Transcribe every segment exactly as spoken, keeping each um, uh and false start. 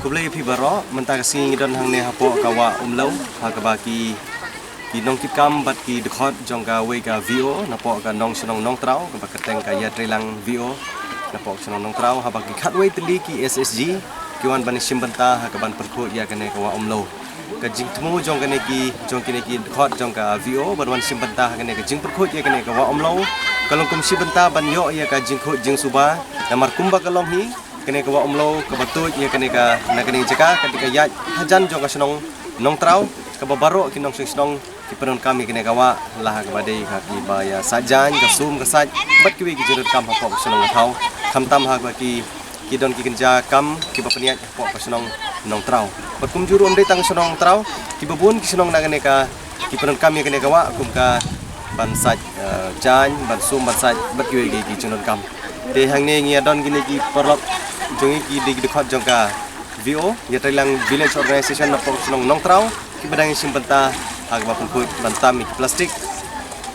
Khublei phi baroh, mynta ka sngi ngi don hangne hapoh ka Wah Umlew, ha kaba ki, ki nongkitkam bad ki dkhot jong kawei ka V O, napoh ka Nongshnong Nongtraw, kaba kyrteng ka Ïatreilang V O, napoh ka shnong Nongtraw, haba ki khatwei tylli ki S H G, ki wan ban shim bynta, ha kaban pynkhuid ïa kane ka Wah Umlew. Ka jingthmu jong kane ki, jong kine ki dkhot jong ka V O, ban wan shim bynta, ha kane ka jingpynkhuid ïa kane ka Wah Umlew, ka long kum shim bynta ban ïoh ïa ka jingkhuid jingsuba, namar kumba ka long hi, kane ka Wah Umlew, kaba tuid ïa kane ka, na kane ka jaka, kane ka ïaid hajan jong ka shnong Nongtraw, kaba baroh ki nongshong shnong, ki pyndonkam ïa kane ka wah, la ha kaba dei ha kiba ïa sait jaiñ, ka sum, ka sait, bad kiwei ki jingdonkam hapoh ka shnong ka thaw. Khamtam ha kaba ki, ki don ki kynja kam, kiba pynïaid hapoh ka shnong Nongtraw. Bad kumjuh ruh ym dei tang shnong Nongtraw, kiba bun ki shnong na kane ka, ki pyndonkam ïa kane ka wah, kum ka ban sait, eh, jaiñ, ban sum, ban sait, bad kiwei ki, ki jingdonkam. Te hangne ngi ïa don kine ki paralok jong ngi, ki dei ki dkhot jong ka V O, Ïatreilang Village Organization napoh shnong Nongtraw, kiba dang ïa shim bynta ha kaba pynkhuid ban tam ïa ki plastik.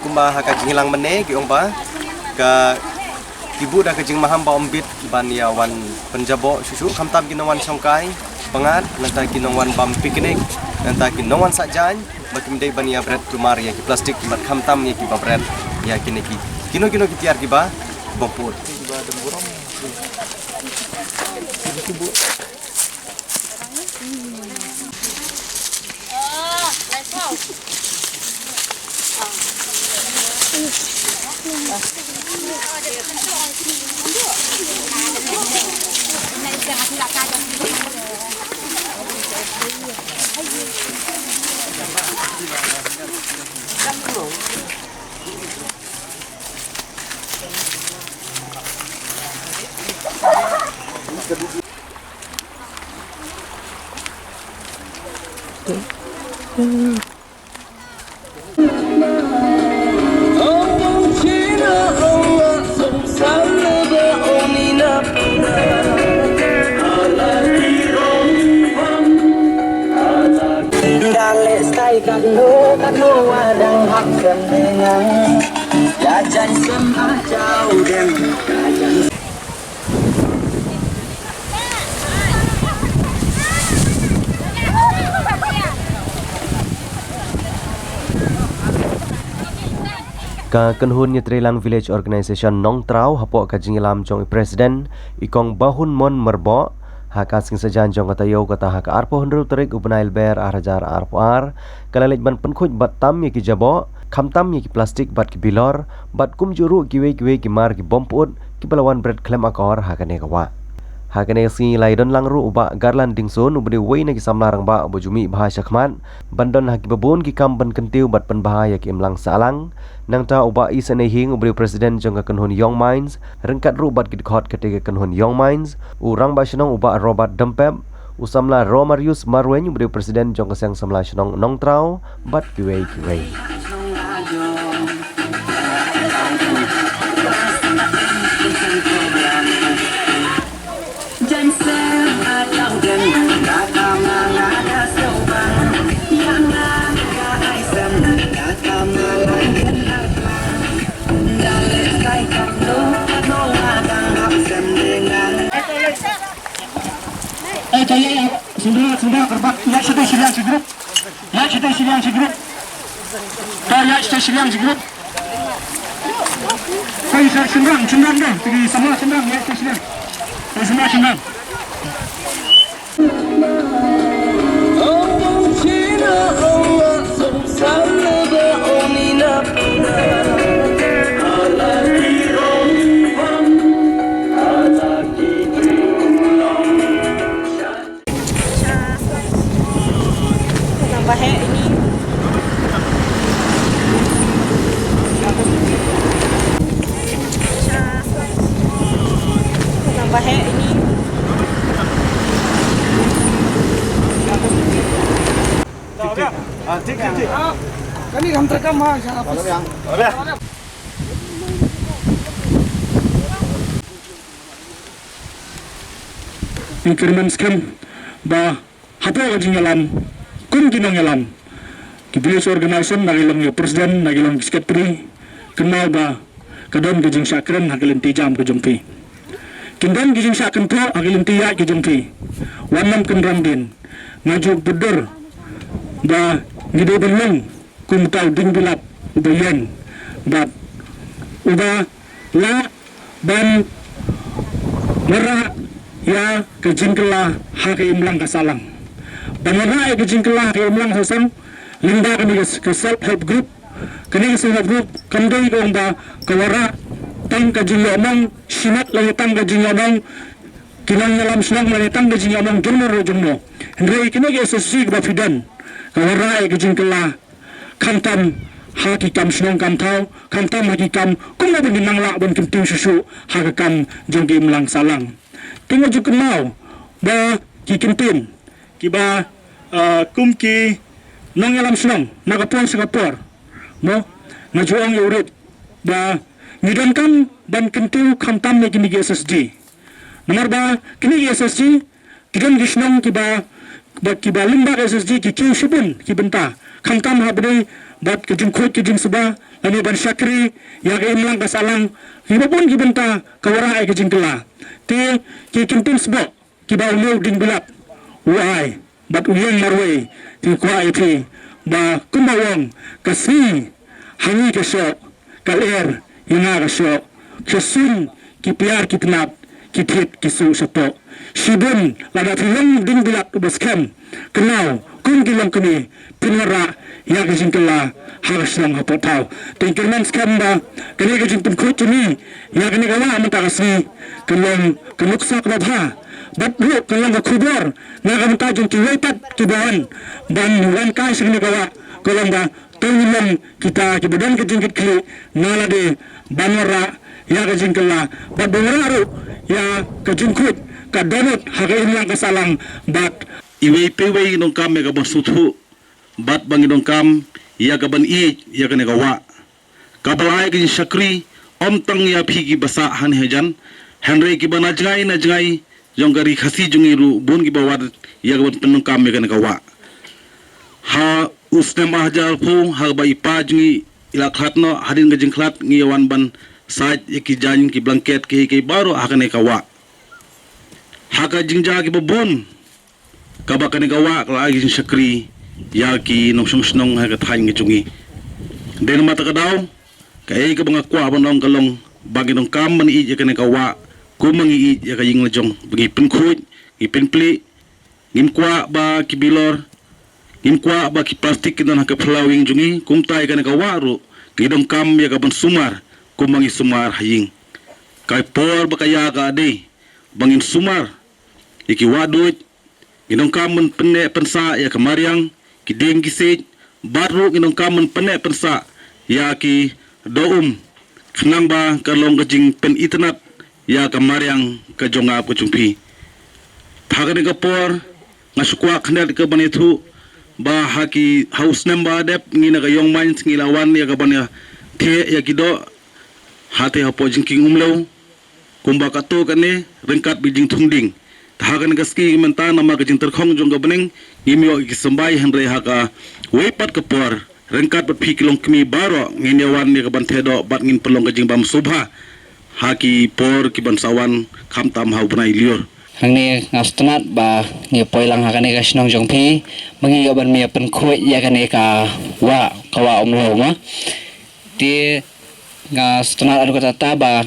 Kumba ha ka jingïalang mynne ki ong ba ka, ki buh da ka jingmaham ba ym bit ban ïa wan pynjaboh shuh shuh, khamtam ki nongwan shongkai pyngngad, nangta ki nongwan bam picnic, nangta ki nongwan sait jaiñ, ba kim dei ban ïa bret kulmar ïa ki plastik, bad khamtam ïa kiba bret ïa kine ki, kino kino ki tiar kiba bym pyut. Ka kynhun Ïatreilang Village Organization Nongtraw hapoh ka jingïalam jong i President, i Kong Bahunmon Myrboh, ha ka sngi saitjaiñ jong ka taïew kata ha ka arphew hynriew tarik u bnai Lber ar hajar arphew ar, ka la leit ban pynkhuid bad tam ïa ki jaboh, khamtam ïa ki plastik bad ki bilor, bad kumjuh ruh kiwei kiwei ki mar ki bym pyut, kiba la wan bret khlem akor ha kane ka wah. Ha kane ka sngi la ïadon lang ruh u Bah Garland Dingson, uba dei uwei na ki samla rangbah uba ju mih bha shakhmat, ban don ha kiba bun ki kam ban kyntiew bad pynbha ïa ki imlang sahlang. Nangta u Bah Isynei Hying, uba dei u President jong ka kynhun Young Minds, ryngkat ruh bad ki dkhot katei ka kynhun Young Minds, u Rangbah Shnong u Bah Robert Dympep, u samla Romarius Marwein, uba dei u President jong ka Seng Samla Shnong Nongtraw, bad kiwei kiwei. Eh, to ïa, ïa, sngewbha, sngewbha, kyrpad, ïa, shatei shiliang shi group. Ïa, shatei shiliang shi group. To ïa, shatei shiliang shi group. Ko ïa, shynrang, shynrang deh, tiki samla shynrang, ïa, shatei shiliang. Ko samla shynrang. Thik, thik. Ah, thik, thik, thik. Kane ka ham terekam ha, ha, ha. Ngi kyrmen skhem ba hapoh ka jingïalam kum ki nongïalam, ki village organization, na ki long ki president, na ki long ki secretary, kynmaw ba ka don ka jingshah kren ha ka lynti jam ka jong phi. Pynban ki jingshah kynthoh ha ki lynti ïaid ki jong phi. Wat nym kynran dien. Nga ju bud dur ba ngi dei ban long kum uta u dieng bilat uba ïeng bad uba lah ban wanrah ïa ka jingkylla ha ka imlang ka sahlang. Ban wanrah ïa ka jingkylla ha ka imlang ka sahlang, lyngba kane ka self help group. Kane ka self help group kam dei kawei ba ka wanrah tang ka jingïohnong shimet lane tang ka jingïohnong ki nongïalam shnong lane tang ka jingïohnong jong no jong no. Hynrei kane ka S H G kaba phi don ka wanrah ïa ka jingkylla khamtam ha ki kam shnong kam thaw, khamtam ha ki kam kumno ban nang lah ban kyntiew shuh shuh ha ka kam jong ka imlang sahlang. Te nga ju kynmaw ba ki kyntien kiba, ah, kum ki nongïalam shnong na ka por sha ka por, mo, nga ju ong ïa u rit ba ngi donkam ban kyntiew khamtam ïa kine ki S H G. Namar ba kine ki S H G ki don ki shnong kiba, ba kiba lyngba ka S H G ki kiew shibun ki bynta, khamtam ha ba dei bad ka jingkhuid ka jingsuba lane ban shakri ïa ka imlang ka sahlang, kiba bun ki bynta ka wanrah ïa ka jingkylla. Te ki kyntien sboh kiba une u dieng bilat u ai bad u ïeng marwei, te kwah ïa phi ba kumba u ong, ka sngi ha ngi ka shoh, ka lyer ïa nga ka shoh, ka suiñ ki pliar ki tnat, ki thied ki suh shapoh. Shibun lada phi long dieng bilat uba skhem, kynmaw kum ki longkmie phin wanrah ïa ka jingkylla ha ka shnong hapoh thaw. Te kyrmen skhem ba kane ka jingpynkhuid jong ngi ïa kane ka wah mynta ka sngi kan long ka nuksa kaba bha bad ruh kan long ka khubor na ka bynta jong kiwei pat kiba wan ban wan kai sha kane ka wah, ka long ba to ngin long kita kiba don ka jingkitkhlieh na lade ban wanrah ïa ka jingkylla bad ban wanrah ruh ïa ka jingkhuid ka dohnud ha ka imlang ka sahlang bad iwei pa iwei ngi donkam ïa ka ban sngewthuh bad ba ngi donkam ïa ka ban ïeit ïa kane ka wah. Kaba la ai ka jingshakri ym tang ïa phi kiba sah hangne hajan, hynrei kiba na jngai na jngai jong ka ri Khasi jong ngi ruh bun kiba wad ïa ka ban pyndonkam ïa kane ka wah. Ha u snem ar hajar arphew ha kaba i pa jong ngi i la khlad noh, hadien ka jingkhlad ngi ïa wan ban sait ïa ki jaiñ ki blanket kiei kiei baroh ha kane ka wah. Ha ka jingjia kiba bun kaba kane ka wah ka la ai ka jingshakri ïa ki nongshong shnong ha ka thaiñ ka jong ngi. Dei namar kata ka daw kaei kaba nga kwah ban ong ka long ba ngi donkam ban ïeit ïa kane ka wah kumba ngi ïeit ïa ka ïing la jong, ba ngi pynkhuid, ngi pynplieh, ngim kwah ba ki bilor, ngim kwah ba ki plastik kin don ha ka phyllaw ïing jong ngi. Kumta ïa kane ka wah ruh ngi donkam ïa ka ban sumar kumba ngi sumar ha ïing. Ka por ba ka ïa ka dei ba ngin sumar ïa ki wah duid, ngi donkam ban pynneh pynsah ïa ka mariang, ki dieng ki siej, bad ruh ngi donkam ban pynneh pynsah ïa ki doh um khnang ba ka long ka jingpynitynnad ïa ka mariang ka jong nga ka jong phi. Ha kane ka por nga shu kwah khyndiat ka ban ïathuh ba ha ki, ha u snem ba dep ngi na ka Ïong Mines ngi la wan ïa ka ban ïa thiah ïa ki doh ha te hapoh jingkieng Umlew. Kumba katto katne ryngkat bad jingthung dieng. Te ha kane ka sngi mynta namar ka jingtyrkhong jong ka bneng ngim ïoh ki symbai, hynrei ha kawei pat ka por ryngkat bad phi ki longkmie baroh ngin ïa wan ïa ka ban thiah doh bad ngin pynlong ka jingbam sngewbha ha ki por ki ban sa wan khamtam ha u bnai lyiur. Hangne nga sngewtynnat ba ngi poi lang ha kane ka shnong jong phi ba ngi ïoh ban ïa pynkhuid ïa kane ka wah, ka wah Umlew ma. Te nga sngewtynnat haduh katta ba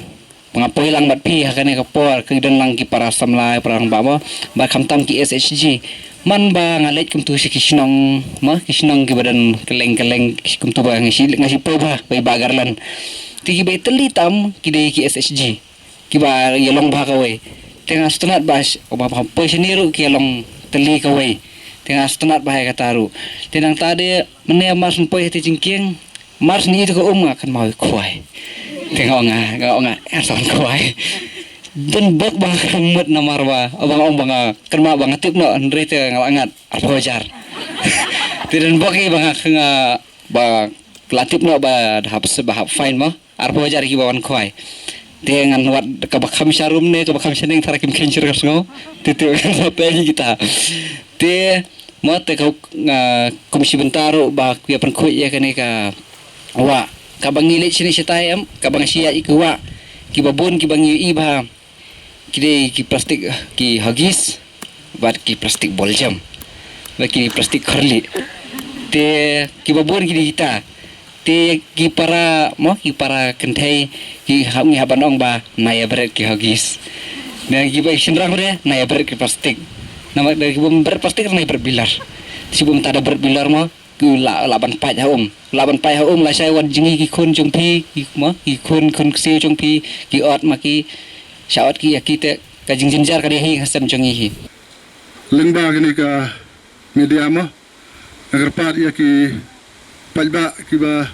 nga poi lang bad phi ha kane ka por, ki don lang ki para samla, para rangbah mo, bad khamtam ki S H G. Man ba nga leit kumto sha ki shnong mo, ki shnong kiba don kylleng kylleng kumto ba nga shu, nga shu poi bha ba i Bah Garland. Te kiba ïatylli tam ki dei ki S H G kiba ïalong bha kawei. Te nga sngewtynnat ba sh-, ba, ba poi shane ruh ki ïalong tylli kawei. Te nga sngewtynnat bha ïa kata ruh. Te nangta de mynne mar shu poi ha te jingkieng, mar shu ïohi ïa ka um nga kynmaw ïa u khwai. Te nga ong nga, nga ong nga, eh, sa wan khwai. Don bok ba nga kynmut namar ba, ba nga ong ba nga kynmaw ba nga tip noh, hynrei te nga la ngat arphew hajar. Te don bok i ba nga, nga, ba la tip noh ba da hap, ba hap fine mo. Arphew hajar kiba wan khwai. Te ngan wad kaba kham sha rum ne kaba kham sha neng, tharai kim kheiñ shuh ka sngew. Te te ngan sa pei kita. Te mo te ka, ah, kum shi bynta ruh ba ki ïa pynkhuid ïa kane ka wah. Kaba ngi leit shane shatai em, kaba nga shu ïaid ïa ki wah kiba bun kiba ngi ïohi ba Ki dei ki plastik, ki Huggies bad ki plastik boljam bad ki plastik khyrlih. Te kiba bun ki dei kita. Te ki para mo, ki para kynthei, ki hap, ngi hap ban ong ba na ïa bret ki Huggies. Na kiba shynrang re na ïa bret ki plastik. Namar da kiba bret plastik na ïa bret bilar. Shi bym ta da bret bilar mo, ki la, la ban pait ha um. La ban pait ha um, lashai wat jngi ki khun jong phi, ki mo, ki khun, khun ksiew jong phi, ki ot ma ki, sha ot ki ïa ki, te ka jingjynjar ka dei hi ha sem jong ngi hi. Lyngba kane ka media mo, nga kyrpad ïa ki paidbah kiba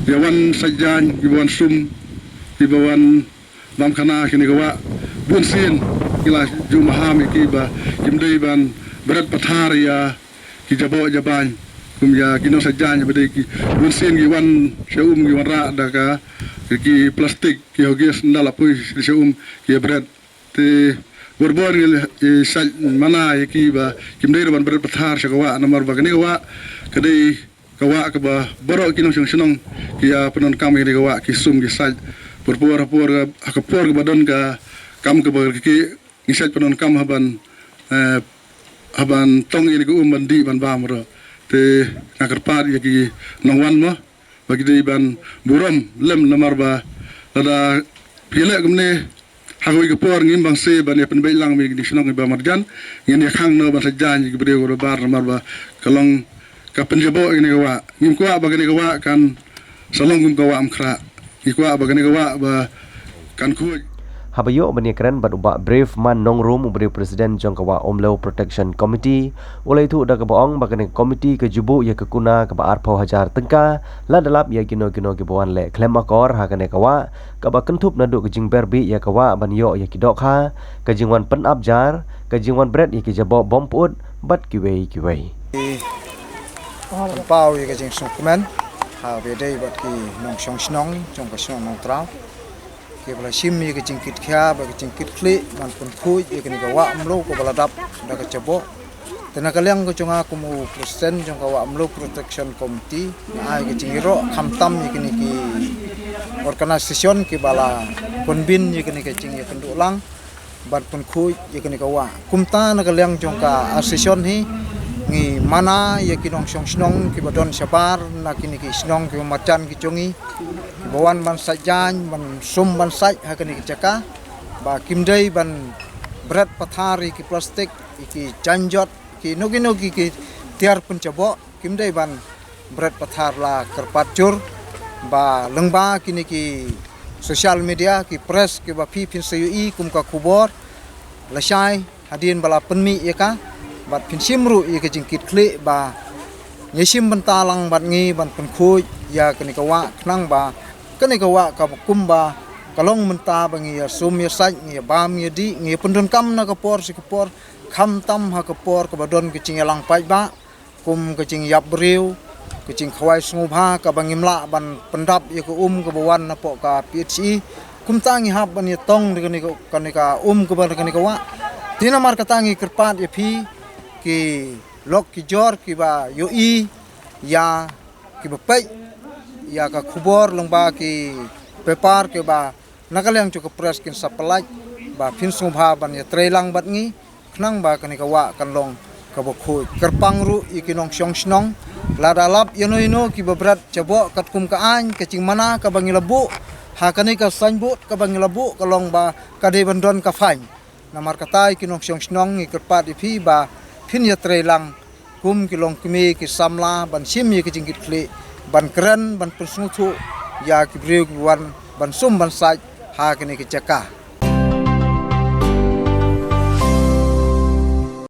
ïa wan sait jaiñ, kiba wan sum, kiba wan bam khana kane ka wah. Bun sien ngi la ju maham ïa ki ba kim dei ban bret pathar ïa ki jaboh jabaiñ, kum ïa ki nong sait jaiñ ba dei ki. Bun sien ki wan sha um, ki wanrah da ka, ki plastik, ki Huggies, ynda la poi sha um ki ïa bret. Te bor bor ngi, eh, sait mana ïa ki ba kim dei ruh ban bret pathar sha ka wah, namar ba kane ka wah ka dei ka wah kaba baroh ki nongshong shnong ki ïa pyndonkam ïa kane ka wah, ki sum, ki sait. Por por, por, ha ka por kaba don ka kam kaba ki, ngi sait pyndonkam ha ban, eh, ha ban tong ïa kane ka um ban dih ban bam ruh. Te nga kyrpad ïa ki nongwan mo ba ki dei ban burom lem, namar ba lada phi leh kumne ha kawei ka por, ngim bang se ban ïa pynbeit lang ïa kine ki shnong kiba marjan. Ngin ïa khang noh ban sait jaiñ ïa ki briew kiba bar, namar ba ka long ka pynjaboh ïa kane ka wah. Ngim kwah ba kane ka wah kan sa long kum ka wah Umkhrah. Ngi kwah ba kane ka wah ba kan khuid. Haba ïoh ban ïakren bad u Bah Brave Man Nongrum, uba dei u President jong ka Wah Umlew Protection Committee, u la ïathuh da kaba ong ba kane ka committee ka ju buh ïa ka kuna kaba arphew hajar tyngka lada lap ïa kino kino kiba wan leh khlem akor ha kane ka wah, kaba kynthup naduh ka jingber bih ïa ka wah ban ïoh ïa ki dohkha, ka jingwan pynap jar, ka jingwan bret ïa ki jaboh bym pyut bad kiwei kiwei. Pynpaw ïa ka jingsngewkmen ha ba ïadei bad ki nongshong shnong jong ka shnong Nongtraw, kiba la shim ïa ka jingkitkhia bad ka jingkitkhlieh ban pynkhuid ïa kane ka wah Umlew kaba la dap da ka jaboh. Te na ka liang ka jong nga kum u President jong ka Wah Umlew Protection Committee, nga ai ka jingïaroh khamtam ïa kine ki organisation kiba la convene ïa kane ka jingïakynduh lang ban pynkhuid ïa kane ka wah. Kumta na ka liang jong ka association hi, ngi mana ïa ki nongshong shnong kiba don shabar na kine ki shnong kiba marjan ki jong ngi, kiba wan ban sait jaiñ, ban sum ban sait ha kane ka jaka, ba kim dei ban bret pathar ïa ki plastik, ïa ki jaiñjot, kino kino ki, ki tiar pynjaboh, kim dei ban bret pathar. La kyrpad jur ba lyngba kine ki social media, ki press kiba phi phin sa ïohi kum ka khubor, lashai hadien ba la pynmih ïa ka, bad phin shim ruh ïa ka jingkitkhlieh ba ngi shim bynta lang bad ngi ban pynkhuid ïa kane ka wah, khnang ba kane ka wah kaba kumba ka long mynta ba ngi ïa sum ïa sait, ngi ïa bam, ngi ïa dih, ngi ïa pyndonkam na ka por sha ka por, khamtam ha ka por kaba don ka jingïalang paidbah, kum ka jingïap briew, ka jingkhawai sngewbha kaba ngim lah ban pyndap ïa ka um kaba wan napoh ka P H E. Kumta ngi hap ban ïatong da kane ka, kane ka um kaba da kane ka wah. Te namar kata ngi kyrpad ïa phi ki lok ki jor kiba ïohi ïa, kiba peit ïa ka khubor lyngba ki paper kiba na ka liang jong ka press kin sa pynlait, ba phin sngewbha ban ïatreilang bad ngi, khnang ba kane ka wah kan long kaba khuid. Kyrpang ruh ïa ki nongshong shnong, lada lap ïano ïano kiba bret jaboh katkum ka aiñ, ka jingmana kaba ngi la buh ha kane ka signboard kaba ngi la buh ka long ba ka dei ban don ka fine. Namar kata ïa ki nongshong shnong ngi kyrpad ïa phi ba phin ïatreilang kum ki longkmie ki samla ban shim ïa ki jingkitkhlieh, ban kren, ban pynsngewthuh ïa ki briew ki wan ban sum ban sait ha kane ka jaka.